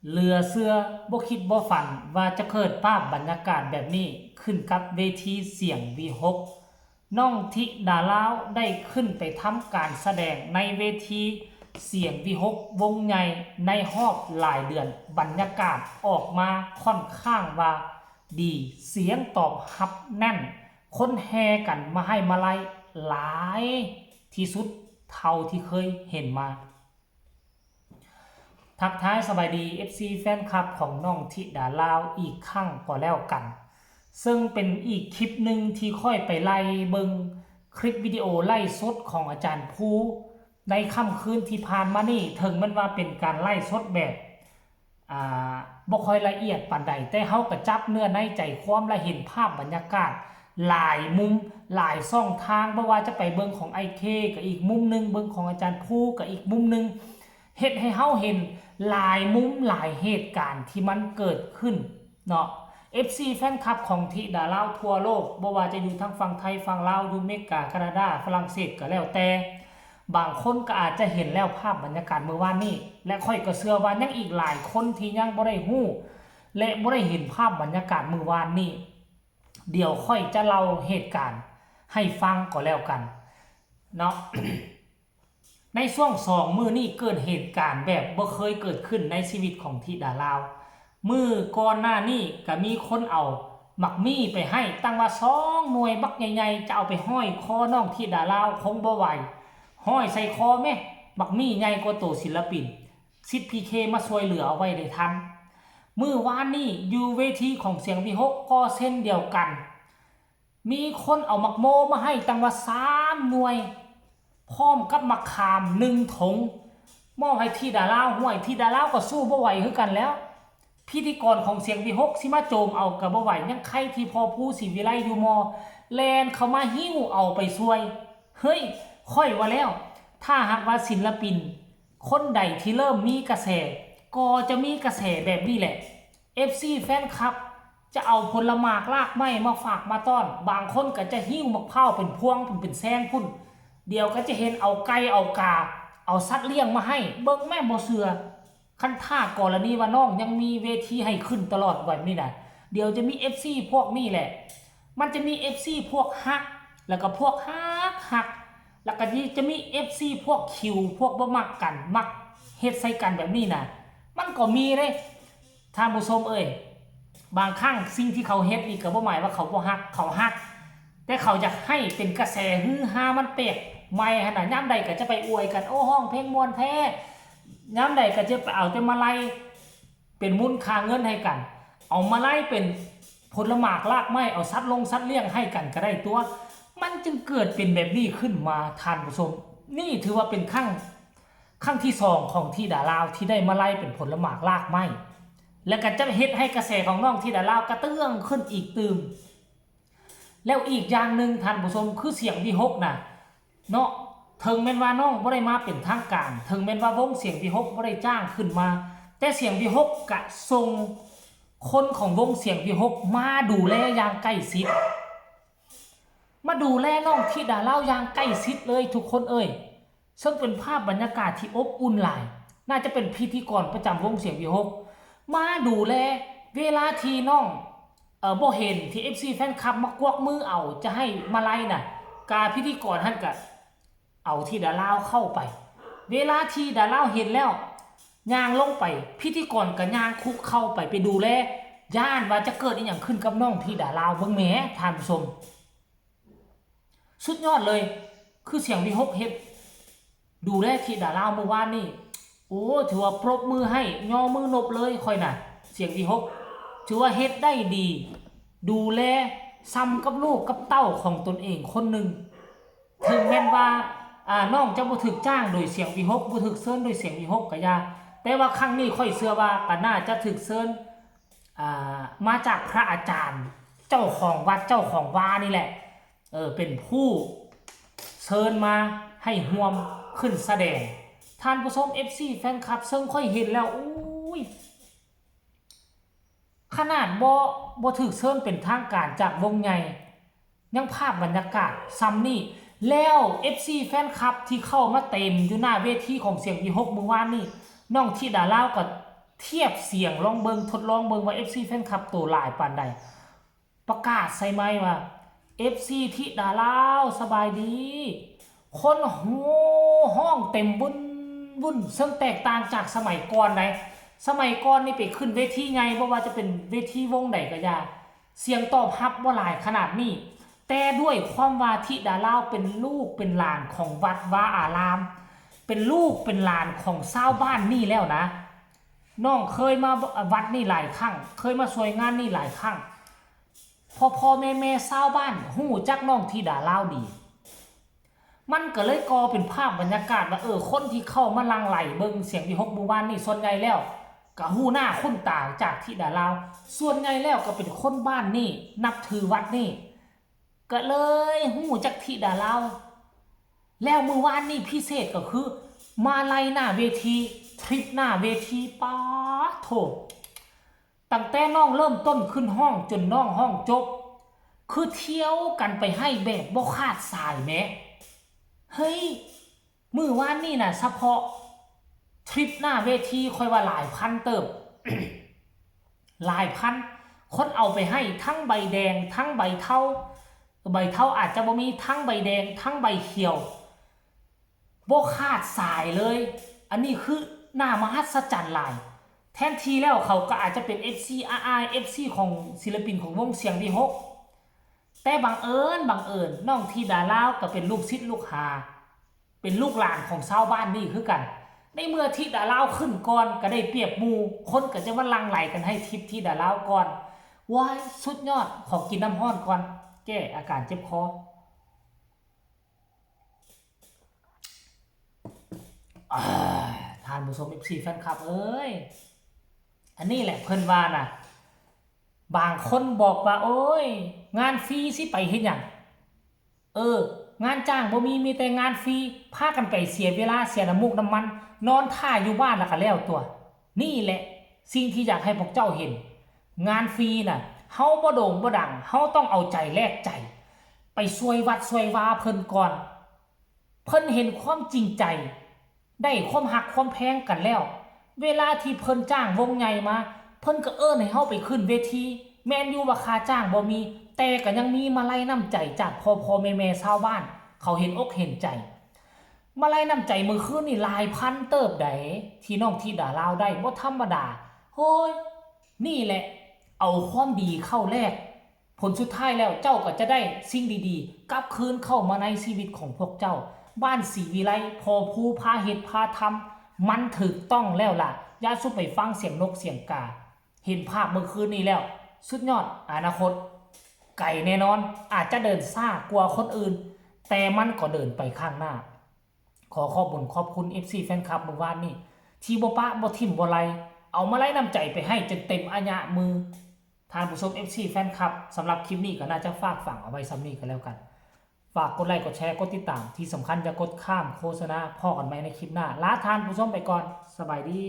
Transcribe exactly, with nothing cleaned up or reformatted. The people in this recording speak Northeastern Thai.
เหลือเชื่อ บ่คิดบ่ฝันว่าจะเกิดภาพบรรยากาศแบบนี้ขึ้นกับเวทีเสียงวีหก น้องธิดาลาวได้ขึ้นไปทำการแสดงในเวทีเสียงวีหก วงใหญ่ในรอบหลายเดือน บรรยากาศออกมาค่อนข้างว่าดี เสียงตอบรับแน่น คนแห่กันมาให้มาลัยหลายที่สุดเท่าที่เคยเห็นมา ทักทายสบายดี เอฟซี แฟนคลับของน้องธิดาลาวอีกครั้งก็แล้วกัน ซึ่งเป็นอีกคลิปหนึ่งที่ข้อยไปไล่เบิ่งคลิปวิดีโอไลฟ์สดของอาจารย์ภู ในค่ำคืนที่ผ่านมานี่ ถึงแม้นว่าเป็นการไลฟ์สดแบบ อ่า บ่ค่อยละเอียดปานใด แต่เฮาก็จับเนื้อในใจความและเห็นภาพบรรยากาศหลายมุม หลายช่องทาง บ่ว่าจะไปเบิ่งของไอเคก็อีกมุมหนึ่ง เบิ่งของอาจารย์ภูก็อีกมุมหนึ่ง เฮ็ดให้เฮาเห็นหลายมุมหลายเหตุการณ์ที่มันเกิดขึ้นเนาะ เอฟซี แฟนคลับของธิดาลาวทั่วโลก บ่ว่าจะอยู่ทางฝั่งไทย ฝั่งลาว อยู่อเมริกา แคนาดา ฝรั่งเศสก็แล้วแต่ บางคนก็อาจจะเห็นแล้วภาพบรรยากาศมื้อวานนี้ และข้อยก็เชื่อว่ายังอีกหลายคนที่ยังบ่ได้ฮู้ และบ่ได้เห็นภาพบรรยากาศมื้อวานนี้ เดี๋ยวข้อยจะเล่าเหตุการณ์ให้ฟังก็แล้วกันเนาะ ในช่วงสองมื้อนี้เกิดเหตุการณ์แบบบ่เคยเกิดขึ้นในชีวิตของธิดาลาว มื้อก่อนหน้านี้ก็มีคนเอาหมากมี่ไปให้ตั้งว่าสองหน่วยบักใหญ่ๆ จะเอาไปห้อยคอน้องธิดาลาวคงบ่ไหว ห้อยใส่คอแม่ หมากมี่ใหญ่กว่าโตศิลปิน สิทธิ์พีเคมาช่วยเหลือเอาไว้ได้ทัน มื้อวานนี้อยู่เวทีของเสียงวีหกก็เช่นเดียวกัน มีคนเอาหมากโมมาให้ตั้งว่าสามหน่วย พร้อมกับหมากขามหนึ่งถง มอบให้ธิดาลาว ห้วย ธิดาลาวก็สู้บ่ไหวคือกันแล้ว พิธีกรของเสียงวีหกสิมาโจมเอาก็บ่ไหว ยังใครที่พอภูศรีวิไลอยู่มอ แล่นเข้ามาหิ้วเอาไปช่วย เฮ้ย ข้อยว่าแล้ว ถ้าหากว่าศิลปินคนใดที่เริ่มมีกระแส ก็จะมีกระแสแบบนี้แหละ เอฟซี แฟนคลับ จะเอาผลหมากรากไม้มาฝากมาต้อน บางคนก็จะหิ้วหมากพร้าวเป็นพวงพุ้นเป็นแซงพุ้น เดี๋ยวก็จะเห็นเอาไก่เอากา เอาสัตว์เลี้ยงมาให้ เบิ่งแม่นบ่เชื่อ คันถ้ากรณีว่าน้องยังมีเวทีให้ขึ้นตลอดแบบนี้นะ เดี๋ยวจะมี เอฟซี พวกนี้แหละ มันจะมี เอฟซี พวกฮัก แล้วก็พวกฮักฮัก แล้วก็จะมี เอฟซี พวกคิว พวกบ่มักกัน มักเฮ็ดใส่กันแบบนี้นะ มันก็มีเด้ ท่านผู้ชมเอ้ย บางครั้งสิ่งที่เขาเฮ็ดนี่ก็บ่หมายว่าเขาบ่ฮัก เขาฮัก แต่เขาอยากให้เป็นกระแสฮือฮา มันแปลกใหม่หั้นน่ะ ยามใดก็จะไปอวยกัน โอ้ ร้องเพลงม่วนแท้ ยามใดก็จะไปเอาแต่มาลัย เป็นมูลค่าเงินให้กัน เอามาลัยเป็นผลหมากรากไม้ เอาสัตว์ลงสัตว์เลี้ยงให้กันก็ได้ตัว มันจึงเกิดเป็นแบบนี้ขึ้นมา ท่านผู้ชม นี่ถือว่าเป็นครั้ง ครั้งที่สองของธิดาลาวที่ได้มาลัยเป็นผลหมากรากไม้ และก็จะเฮ็ดให้กระแสของน้องธิดาลาวกระเตื้องขึ้นอีกตื่ม แล้วอีกอย่างหนึ่งท่านผู้ชม คือเสียงวีหกนะ เนาะ ถึงแม้นว่าน้องบ่ได้มาเป็นทางการ ถึงแม้นว่าวงเสียงวีหกบ่ได้จ้างขึ้นมา แต่เสียงวีหกกะส่งคนของวงเสียงวีหกมาดูแลอย่างใกล้ชิด มาดูแลน้องธิดาลาวอย่างใกล้ชิดเลยทุกคนเอ้ย ซึ่งเป็นภาพบรรยากาศที่อบอุ่นหลาย น่าจะเป็นพิธีกรประจำวงเสียงวีหก มาดูแล เวลาที่น้อง เอ่อ บ่เห็น ที่ เอฟซี แฟนคลับมากวักมือเอา จะให้มาลัยน่ะ กาพิธีกรหั่นกะ เอาธิดาลาวเข้าไป เวลาธิดาลาวเห็นแล้ว ย่างลงไป พิธีกรก็ย่างคุกเข้าไป ไปดูแล ย่านว่าจะเกิดอีหยังขึ้นกับน้องธิดาลาว เบิ่งแหม ท่านผู้ชม สุดยอดเลย คือเสียงวีหกเฮ็ด ดูแลธิดาลาวมื้อวานนี่ โอ้ ถือว่าปรบมือให้ ยอมือนบเลยข้อยน่ะ เสียงวีหก ถือว่าเฮ็ดได้ดี ดูแลส่ำกับลูกกับเต้าของตนเองคนหนึ่ง ถึงแม้นว่า อ่า น้องจะบ่ถูกจ้างโดยเสียงวีหก บ่ถูกเชิญโดยเสียงวีหกก็อย่า แต่ว่าครั้งนี้ข้อยเชื่อว่าก็น่าจะถูกเชิญ อ่า มาจากพระอาจารย์ เจ้าของวัด เจ้าของวานี่แหละ เออ เป็นผู้เชิญมาให้ร่วมขึ้นแสดง ท่านผู้ชม เอฟซี แฟนคลับ ซึ่งข้อยเห็นแล้ว อุ้ย ขนาดบ่ บ่ถูกเชิญเป็นทางการจากวงใหญ่ ยังภาพบรรยากาศส่ำนี่ แล้ว เอฟซี แฟนคลับ ที่เข้ามาเต็มอยู่หน้าเวทีของเสียงวีหกมื้อวานนี่ น้องธิดาลาวก็ เทียบเสียงลองเบิ่ง ทดลองเบิ่งว่า เอฟซี แฟนคลับโตหลายปานใด ประกาศใส่ไมค์ว่า เอฟซี ธิดาลาวสบายดี คนโห่ฮ้องเต็มวุ่นวุ่น ซึ่งแตกต่างจากสมัยก่อนใด สมัยก่อนนี่ไปขึ้นเวทีใหญ่ บ่ว่าจะเป็นเวทีวงใดก็อย่า เสียงตอบรับบ่หลายขนาดนี้ แต่ด้วยความว่าธิดาลาวเป็นลูกเป็นหลานของวัดวาอาราม เป็นลูกเป็นหลานของชาวบ้านนี่แล้วนะ น้องเคยมาวัดนี่หลายครั้ง เคยมาช่วยงานนี่หลายครั้ง พ่อพ่อแม่แม่ชาวบ้านฮู้จักน้องธิดาลาวดี มันก็เลยก่อเป็นภาพบรรยากาศว่า เออ คนที่เข้ามาหลั่งไหลเบิ่งเสียงวิหกมื้อวานนี่ส่วนใหญ่แล้วก็ฮู้หน้าคุ้นตาจากธิดาลาว ส่วนใหญ่แล้วก็เป็นคนบ้านนี่ นับถือวัดนี่ ก็เลยฮู้จักธิดาลาว แล้วมื้อวานนี่พิเศษก็คือ มาลัยหน้าเวที ทริปหน้าเวที ป๊าดโธ่ ตั้งแต่น้องเริ่มต้นขึ้นฮ้องจนน้องฮ้องจบ คือเที่ยวกันไปให้แบบบ่ขาดสายแหม เฮ้ย มื้อวานนี่น่ะ เฉพาะทริปหน้าเวทีข้อยว่าหลายพันเติบ หลายพัน คนเอาไปให้ทั้งใบแดงทั้งใบเทา ใบเทาอาจจะบ่มี ทั้งใบแดงทั้งใบเขียว บ่ขาดสายเลย อันนี้คือน่ามหัศจรรย์หลาย แทนที่แล้วเขาก็อาจจะเป็น เอฟซี อาร์ อาร์ เอฟซี ของศิลปินของวงเสียงวิหก แต่บังเอิญ บังเอิญ น้องธิดาลาวก็เป็นลูกศิษย์ลูกหา เป็นลูกหลานของชาวบ้านนี่คือกัน ในเมื่อธิดาลาวขึ้นก่อนก็ได้เปรียบหมู่ คนก็จะมาหลั่งไหลกันให้ทิปธิดาลาวก่อน ว้าย สุดยอด ขอกินน้ำฮ้อนก่อน แก้อาการเจ็บคอ อ่า ท่านผู้ชม เอฟซี แฟนคลับเอ้ย อันนี้แหละเพิ่นว่าน่ะ บางคนบอกว่า โอ้ย งานฟรีสิไปเฮ็ดหยัง เออ งานจ้างบ่มี มีแต่งานฟรี พากันไปเสียเวลา เสียน้ำมูกน้ำมัน นอนท่าอยู่บ้านแล้วก็แล้วตัว นี่แหละสิ่งที่อยากให้พวกเจ้าเห็น งานฟรีน่ะ เฮาบ่โด่งบ่ดัง เฮาต้องเอาใจแลกใจ ไปช่วยวัดช่วยวาเพิ่นก่อน เพิ่นเห็นความจริงใจ ได้ความฮักความแพงกันแล้ว เวลาที่เพิ่นจ้างวงใหญ่มา เพิ่นก็เอิ้นให้เฮาไปขึ้นเวที แม่นอยู่ว่าค่าจ้างบ่มี แต่ก็ยังมีมาลัยน้ำใจจากพ่อพ่อแม่แม่ชาวบ้าน เขาเห็นอกเห็นใจ มาลัยน้ำใจมื้อคืนนี่หลายพันเติบใด ที่น้องธิดาลาวได้ บ่ธรรมดา โฮ้ย นี่แหละ เอาความดีเข้าแลก ผลสุดท้ายแล้วเจ้าก็จะได้สิ่งดีๆ กลับคืนเข้ามาในชีวิตของพวกเจ้า บ้านศรีวิไล พ่อผู้พาเฮ็ดพาทำ มันถูกต้องแล้วล่ะ อย่าสุไปฟังเสียงนกเสียงกา เห็นภาพเมื่อคืนนี้แล้ว สุดยอด อนาคต ไกลแน่นอน อาจจะเดินช้ากว่าคนอื่น แต่มันก็เดินไปข้างหน้า ขอขอบบุญขอบคุณ เอฟซี แฟนคลับมื้อวานนี้ ที่บ่ปะบ่ถิ่มบ่ไล่ เอามาลัยน้ำใจไปให้จนเต็มอาญะมือ ท่านผู้ชม เอฟซี แฟนคลับ สำหรับคลิปนี้ก็น่าจะฝากฝังเอาไว้ส่ำนี้ก็แล้วกัน ฝากกดไลค์กดแชร์กดติดตาม ที่สำคัญอย่ากดข้ามโฆษณา พ้อกันใหม่ในคลิปหน้า ลาท่านผู้ชมไปก่อน สบายดี